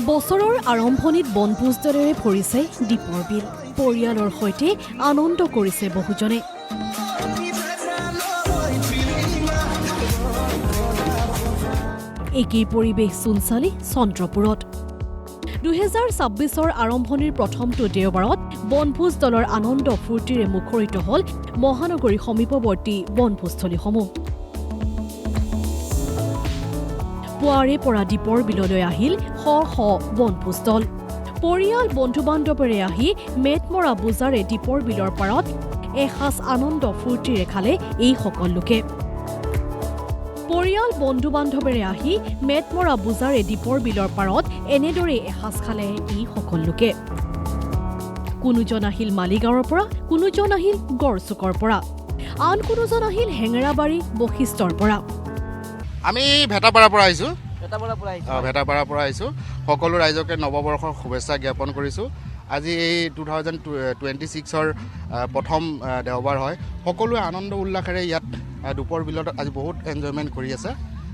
বছৰৰ আৰম্ভণিত বনভোজ দলেৰে ভৰিছে দীপৰ বিল। পৰিয়ালৰ সৈতে আনন্দ কৰিছে বহুজনে। একেই পৰিৱেশ চূণচালি চন্দ্ৰপুৰত। 2026ৰ আৰম্ভণিৰ প্ৰথমটো দেওবাৰত বনভোজ দলৰ আনন্দ ফূৰ্তিৰে মুখৰিত হ'ল মহানগৰীৰ সমীপৱৰ্তী বনভোজস্থলীসমূহ। পুৱাৰে পৰা দীপৰ বিললৈ আহিল শ শ বনভোজ দল। পৰিয়াল বন্ধু বান্ধৱেৰে আহি মেটমৰা বোজাৰে দীপৰ বিলৰ পাৰত এসাঁজ আনন্দ ফূৰ্তিৰে খালে এইসকল লোকে। পৰিয়াল বন্ধু বান্ধৱেৰে আহি মেটমৰা বোজাৰে দীপৰ বিলৰ পাৰত এনেদৰেই এসাঁজ খালে এইসকল লোকে। কোনোজন আহিল মালিগাঁৱৰ পৰা, কোনোজন আহিল গড়চুকৰ পৰা, আন কোনোজন আহিল হেঙেৰাবাৰী বশিষ্ঠৰ পৰা। আমি ভেটাপাৰাৰ পৰা আহিছোঁ। ভেটাপাৰাৰ পৰা আহিছোঁ। সকলো ৰাইজকে নৱবৰ্ষৰ শুভেচ্ছা জ্ঞাপন কৰিছোঁ। আজি এই 2026ৰ প্ৰথম দেওবাৰ হয়। সকলোৱে আনন্দ উল্লাসেৰে ইয়াত দীপৰ বিলত আজি বহুত এনজয়মেণ্ট কৰি আছে।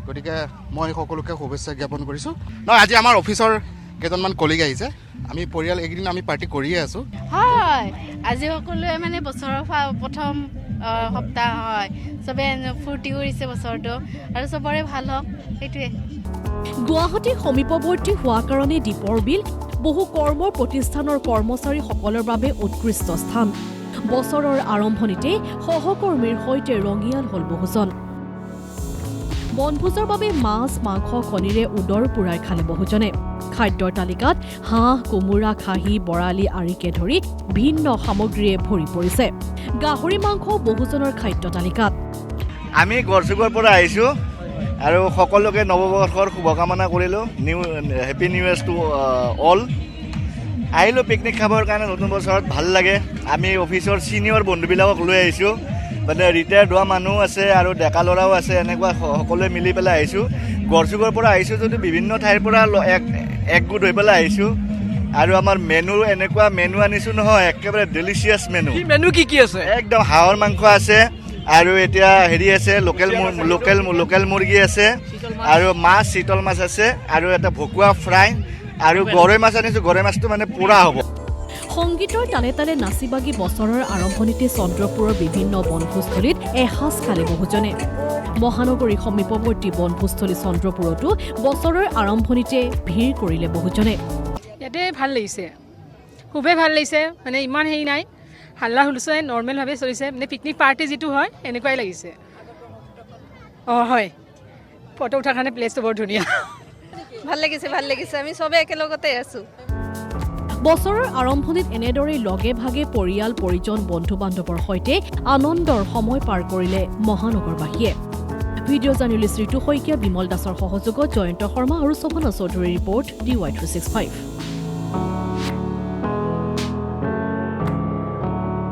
গতিকে মই সকলোকে শুভেচ্ছা জ্ঞাপন কৰিছোঁ। নহয়, আজি আমাৰ অফিচৰ কেইজনমান কলিগ আহিছে। আমি পৰিয়াল এইকেইদিন আমি পাৰ্টি কৰিয়ে আছোঁ। হয়, আজি সকলোৱে মানে বছৰৰ প্ৰথম সপ্তাহ হয়, চবে ফূৰ্তি কৰিছে বছৰটো আৰু চবৰে ভাল হওক সেইটোৱে। গুৱাহাটীৰ সমীপৱৰ্তী হোৱা কাৰণে দীপৰ বিল বহু কৰ্ম প্ৰতিষ্ঠানৰ কৰ্মচাৰীসকলৰ বাবে উৎকৃষ্ট স্থান। বছৰৰ আৰম্ভণিতে সহকৰ্মীৰ সৈতে ৰঙিয়াল হ'ল বহুজন। বনভোজৰ বাবে মাছ, মাংস, কণীৰে উদৰ পূৰাই খালে বহুজনে। খাদ্যৰ তালিকাত হাঁহ, কোমোৰা, খাহী, বৰালি আদিকে ধৰি ভিন্ন সামগ্ৰীৰে ভৰি পৰিছে। গাহৰি মাংস বহুজনৰ খাদ্য তালিকাত। আমি গড়চুকৰ পৰা আহিছোঁ আৰু সকলোকে নৱবৰ্ষৰ শুভকামনা কৰিলোঁ। Happy new year to all. আহিলোঁ পিকনিক খাবৰ কাৰণে। নতুন বছৰত ভাল লাগে। আমি অফিচৰ ছিনিয়ৰ বন্ধুবিলাকক লৈ আহিছোঁ, মানে ৰিটায়াৰ্ড হোৱা মানুহ আছে আৰু ডেকা ল'ৰাও আছে, এনেকুৱা সকলোৱে মিলি পেলাই আহিছোঁ। গড়চুকৰ পৰা আহিছোঁ যদিও বিভিন্ন ঠাইৰ পৰা একগোট হৈ পেলাই আহিছোঁ। আৰু আমাৰ মেনু এনেকুৱা মেনু আনিছোঁ নহয়, একেবাৰে ডেলিচিয়াছ মেনু। মেনু কি কি আছে? একদম হাঁহৰ মাংস আছে আৰু এতিয়া হেৰি আছে, লোকেল লোকেল লোকেল মুৰ্গী আছে আৰু মাছ, চিতল মাছ আছে আৰু এটা ভকুৱা ফ্ৰাই আৰু গৰৈ মাছ আনিছোঁ। গৰৈ মাছটো মানে পোৰা হ'ব। সংগীতৰ তালে তালে নাচি বাগি বছৰৰ আৰম্ভণিতে চন্দ্ৰপুৰৰ বিভিন্ন বনভোজস্থলীত এসাঁজ খালে বহুজনে। মহানগৰীৰ সমীপৱৰ্তী বনভোজস্থলী চন্দ্ৰপুৰতো বছৰৰ আৰম্ভণিতে ভিৰ কৰিলে বহুজনে। ইয়াতে ভাল লাগিছে, খুবেই ভাল লাগিছে। মানে ইমান হেৰি নাই, হাল্লা হুলস্থুল নৰ্মেলভাৱে চলিছে। মানে পিকনিক পাৰ্টি যিটো হয় এনেকুৱাই লাগিছে। অঁ হয়, ফটো উঠাৰ কাৰণে প্লেচটো বৰ ধুনীয়া। ভাল লাগিছে, ভাল লাগিছে। আমি চবে একেলগতে আছোঁ। বছৰৰ আৰম্ভণিত এনেদৰেই লগে ভাগে পৰিয়াল পৰিজন বন্ধু বান্ধৱৰ সৈতে আনন্দৰ সময় পাৰ কৰিলে মহানগৰবাসীয়ে। ভিডিঅ' জাৰ্নেলিষ্ট ঋতু শইকীয়া, বিমল দাসৰ সহযোগত জয়ন্ত শৰ্মা আৰু শোভনা চৌধুৰীৰ ৰিপৰ্ট, DY 365।